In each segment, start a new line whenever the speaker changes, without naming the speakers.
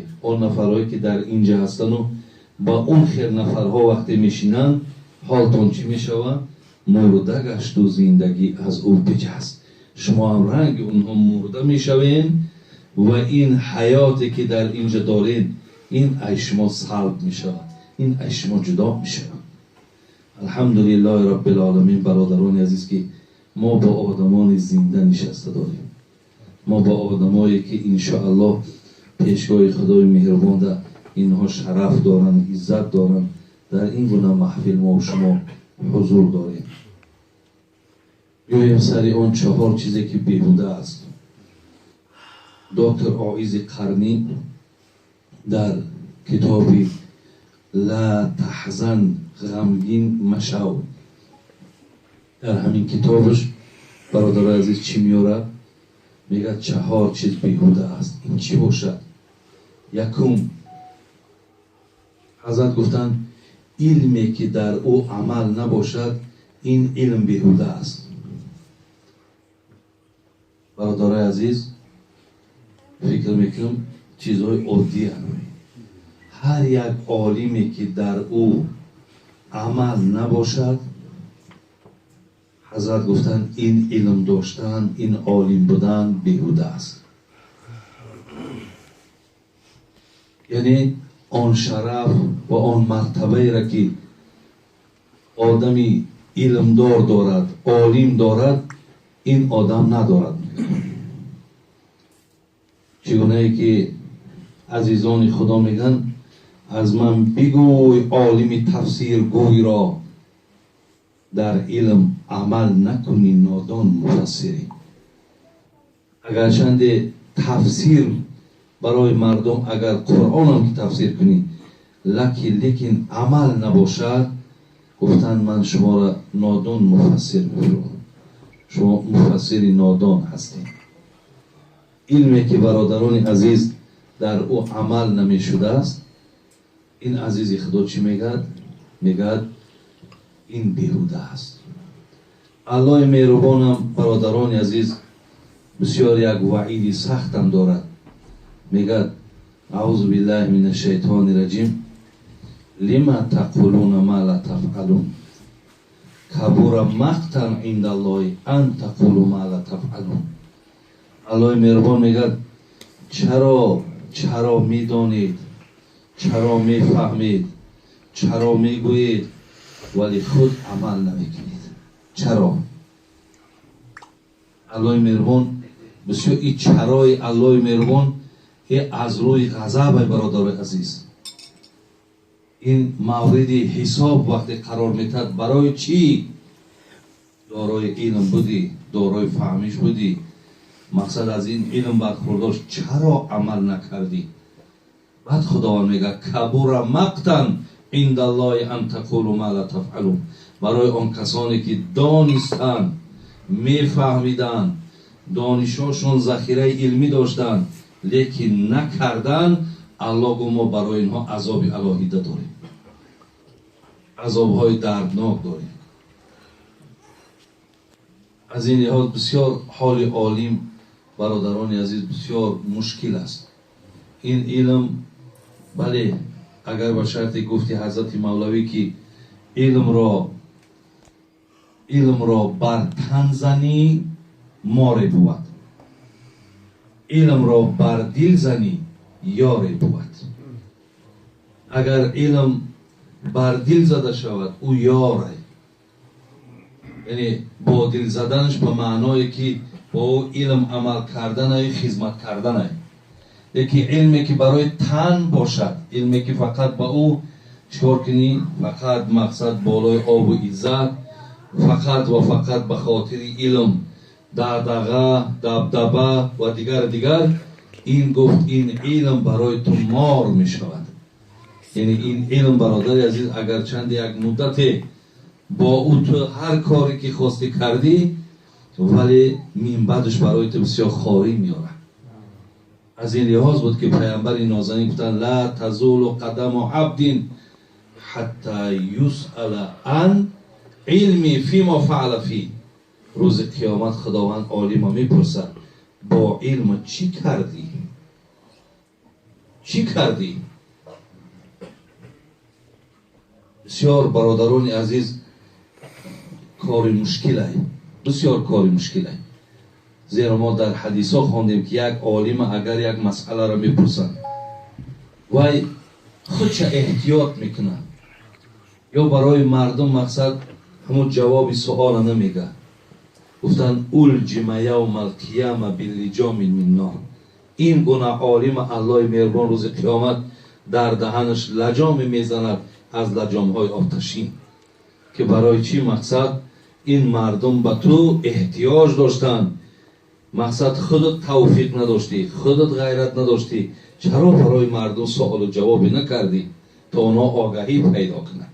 Он нафарҳое ки дар инҷа ҳастану ба он хел нафарҳо вақте мешинанд, ҳолтон чӣ мешавад? Мурда гашту зиндагӣ аз ӯ биҷаст. Шумо ҳам ранги онҳо мурда мешавед ва ин ҳаёте ки дар инҷа доред, ин аз шумо салб мешавад, ин аз шумо ҷудо мешавад. Алҳамдулиллоҳи роббил оламин. Бародарони азиз, ки мо бо одамони зинда нишаста дорем, мо бо одамое ки иншоаллоҳ пешгоҳи Худои меҳрубонда инҳо шараф доранд, иззат доранд, дар ин гуна маҳфил мо шумо ҳузур дорем. Биёем сари он чаҳор чизе ки беҳуда аст. Доктор Оизи Қарнӣ дар китоби «Ла таҳзан», ғамгин машав, дар ҳамин китобаш, бародарои азиз, чӣ меорад? Мегӯяд, чаҳор чиз беҳуда аст. Ин чӣ бошад? Якум, ҳазрат гуфтанд, илме ки дар ӯ амал набошад, ин илм беҳуда аст. Бародарои азиз, фикр мекунам, чизҳои оддиянд. Ҳар як олиме ки дар ӯ амал набошад, ҳазрат гуфтанд, ин илм доштан, ин олим будан беҳуда аст. Яъне он шараф ва он мартабаеро ки одами илмдор дорад, олим дорад, ин одам надорад. Чӣ гунае ки азизони Худо мегӯянд, аз ман бигӯй олими тафсиргӯйро, дар илм амал накунӣ, нодон муфассирӣ. Агарчанде тафсир барои мардум, агар Қуръонам ки тафсир кунӣ, лекин амал набошад, гуфтанд, ман шуморо нодон муфассир мефурӯм, шумо муфассири нодон ҳастед. Илме ки, бародарони азиз, дар ӯ амал намешудааст, ин азизи Худо чӣ мегӯяд? Мегӯяд, ин беҳуда аст. Аллоҳи меҳрубонам, бародарони азиз, бисёр як ваъиди сахтам дорад. Мегӯяд: аузу биллаҳи мин ашшайтони раҷим, лима тақулуна ма ла тафъалун, кабура мақтан индаллоҳи ан тақулу ма ла тафъалун. Аллоҳи меҳрубон мегӯяд, чаро медонед, чаро мефаҳмед, чаро мегӯед, вале худ амал намекунед? Чаро? Аллоҳи меҳрубон бисёр и чарои Аллоҳи меҳрубон и аз рӯи ғазабай, бародарои азиз, ин мавриди ҳисоб вақте қарор метаҳад. Барои чӣ дорои илм будӣ, дорои фаҳмиш будӣ, мақсад аз ин илм бархурдошт, чаро амал накардӣ? Баъд Худованд мегӯяд: кабура мақтан индаллоҳи ан тақулу ма ла тафъалун. Барои он касоне ки донистанд, мефаҳмиданд, донишҳошон захираи илмӣ доштанд, лекин накарданд, Аллоҳ гуфт, мо барои инҳо азоби алоҳида дорем, азобҳои дарднок дорем. Аз ин лиҳоз бисёр ҳоли олим, бародарони азиз, бисёр мушкил аст. Ин илм, бале, агар ба шарти гуфти ҳазрати Мавлавӣ ки илмро бар тан занӣ, море бувад, илмро бар дил занӣ, ёре бувад. Агар илм бар дил зада шавад, ӯ ёре, яъне бо дил заданаш ба маъное ки бо ӯ илм амал карданай, хизмат карданай. Лекин илме ки барои тан бошад, илме ки фақат ба ӯ чикор кунӣ, фақат мақсад болои обу иззат, фақат ва фақат ба хотири илм дағдаға, дабдаба ва дигар дигар, ин гуфт, ин илм барои ту мор мешавад. Яъне ин илм, бародари азиз, агарчанде як муддате бо ӯ ту ҳар коре ки хостӣ кардӣ, вале минбаъдаш барои ту бисёр хорӣ меорад. Аз ин лиҳоз буд ки паямбари нозанин гуфтанд: ла тазулу қадаму абдин ҳатта юсала ан илми фима фаъала фи. Рӯзи қиёмат Худованд олима мепурсад, бо илм чӣ кардӣ? Чӣ кардӣ? Бисёр бародарони азиз, кори мушкилай, бисёр кори мушкилай. Зеро мо дар ҳадисҳо хондем, ки як олима агар як масъаларо мепурсанд, вай худша эҳтиёт мекунад ё барои мардум мақсад ҳамун ҷавоби суола намегӯяд. Гуфтанд: улҷима явма алқияма биллиҷомин мин нор. Ин гуна олима Аллоҳи меҳрубон рӯзи қиёмат дар даҳанаш лаҷоме мезанад аз лаҷомҳои оташин, ки барои чӣ мақсад ин мардум ба ту эҳтиёҷ доштанд, мақсад худат тавфиқ надоштӣ, худат ғайрат надоштӣ, чаро барои мардум суолу ҷавобе накардӣ то онҳо огаҳӣ пайдо кунанд?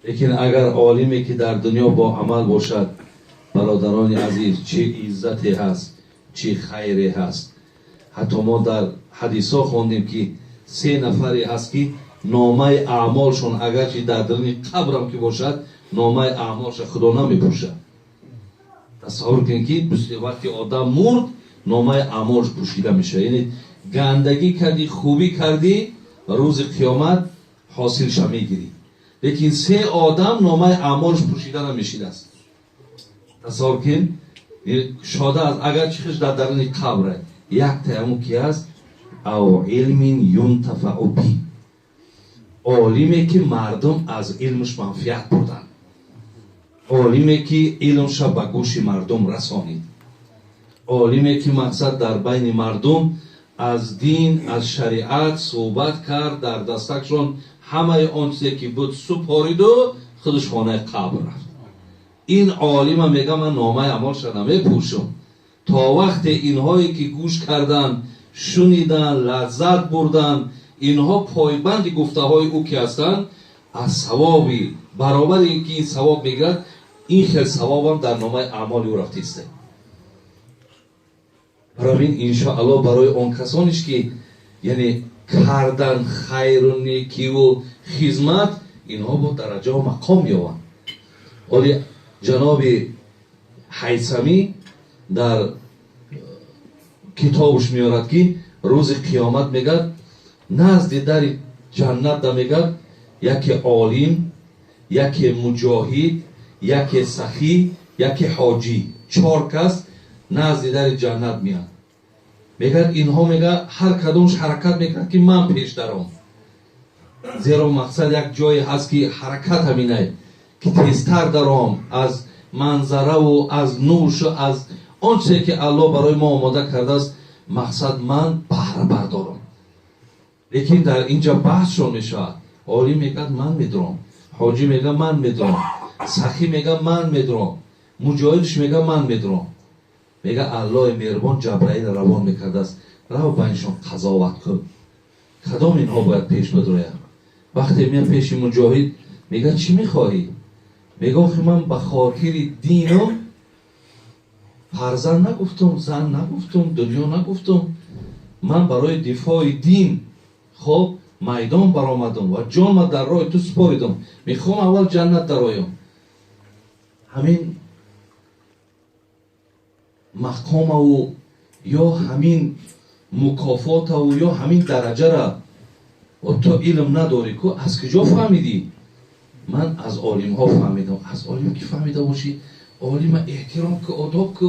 Лекин агар олиме ки дар дунё бо амал бошад, бародарони азиз, чӣ иззате ҳаст, чӣ хайре ҳаст. Ҳатто мо дар ҳадисҳо хондем, ки се нафаре ҳаст, ки номаи аъмолшон агарчи дар даруни қабрам ки бошад, номаи аъмолша Худо намепӯшад. Тасаввур кунед, ки вақте одам мурд, номаи аъмолш пӯшида мешавад. Яъне гандагӣ кардӣ, хубӣ кардӣ, рӯзи қиёмат ҳосилша мегирӣ. Лекин се одам номаи аъмолш пӯшида намешидааст. Тасаввур кунед, шода аст, агарчи худш дар даруни қабр. Як таяму ки аст? Ав илмин юнтафау би, олиме ки мардум аз илмаш манфиат бурданд, олиме ки илмша ба гӯши мардум расонид, олиме ки мақсад дар байни мардум аз дин, аз шариат суҳбат кард, дар дастакшон ҳамаи он чизе ки буд супориду худаш хонаи қабр рафт. Ин олима мега: ман номаи амолша намепӯшам то вақте инҳое ки гӯш карданд, шуниданд, лаззат бурданд, инҳо пойбанди гуфтаҳои ӯ ки ҳастанд, аз савоби баробаре ки ин савоб мегирад, ин хел савобам дар номаи аъмоли ӯ рафтиста. Барои ин, иншоаллоҳ, барои он касонеш ки яъне кардан хайру некиву хизмат, инҳо бо дараҷаву мақом меёбанд. Оли ҷаноби Ҳайсамӣ дар китобаш меорад, ки рӯзи қиёмат мегӯяд, назди дари ҷаннат да мегӯяд, яке олим, яке муҷоҳид, яке сахӣ, яке ҳоҷӣ, чор кас назди дари ҷаннат меянд. Мегӯяд, инҳо, мега, ҳар кадомш ҳаракат мекунад, ки ман пеш даром, зеро мақсад як ҷое ҳаст, ки ҳаракат ҳаминай, ки тезтар даром, аз манзараву аз нушу аз он чизе ки Аллоҳ барои мо омода кардааст, мақсад ман баҳра бардорам. Лекин дар инҷа баҳсшон мешавад. Олим мегӯяд: ман медурам. Ҳоҷӣ мегӯяд: ман медурам. Сахӣ мегӯяд: ман медурам. Муҷоҳидш мегӯяд: ман медурам. Мега, Аллоҳи меҳрубон Ҷабраил равон мекардааст: рав, байншон қазоват кун, кадом инҳо бояд пеш бидрояд. Вақте меяд пеши муҷоҳид, мега: чӣ мехоҳӣ? Мега: охи, ман ба хотири динам фарзанд нагуфтум, зан нагуфтум, дунё нагуфтум, ман барои дифои дин хоб майдон баромадам ва ҷонма дар роҳи ту супоридам, мехоҳам аввал ҷаннат дароям. Ҳамин мақомаву ё ҳамин мукофотаву ё ҳамин дараҷара ту илм надорӣ ку, аз куҷо фаҳмидӣ? Ман аз олимҳо фаҳмидам. Аз олим ки фаҳмида бошӣ, олима эҳтиром ку, одоб ку,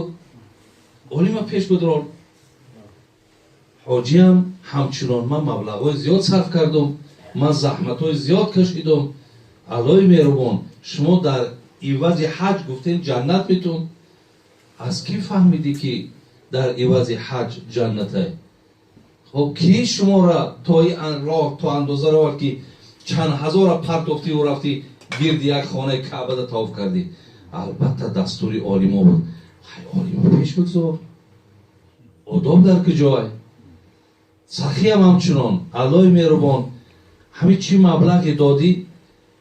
олима пеш бидрор. Ҳоҷиам ҳамчунон: ман маблағҳои зиёд сарф кардум, ман заҳматҳои зиёд кашидум, Аллоҳи меҳрубон, шумо дар ивази ҳаҷ гуфтем ҷаннат метун, аз кӣ фаҳмидӣ, ки дар ивази ҳаҷ ҷаннате? Хоб, кӣ шуморо то ин роҳ, то андоза ровард, ки чанд ҳазора партофтиву рафтӣ, гирди як хонаи Каъбада тавоф кардӣ? Албатта, дастури олимо буд. Хай, олимо пеш бигзор, одоб дар куҷой? Сахиям ҳамчунон: Аллоҳи меҳрубон, ҳамин чӣ маблағе додӣ,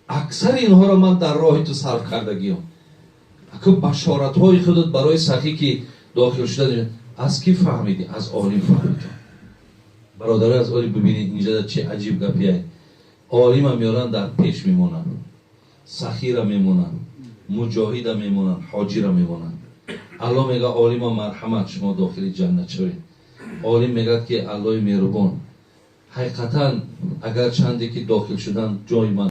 аксари инҳоро ман дар роҳи ту сарф кардагиём. Аку башоратҳои худат барои сахӣ ки дохил шуда, аз кӣ фаҳмидӣ? Аз олим фаҳмидам. Бародари аз оли, бибинед, инҷа чӣ аҷиб гапия. Олима меоранд, дар пеш мемонанд, сахира мемонанд, муҷоҳида мемонанд, ҳоҷира мемонанд. Алло мега: олима марҳамат, шумо дохили ҷаннат шавед. Олим мегӯяд, ки Аллоҳи меҳрубон, ҳақиқатан, агарчанде ки дохил шудан ҷои ман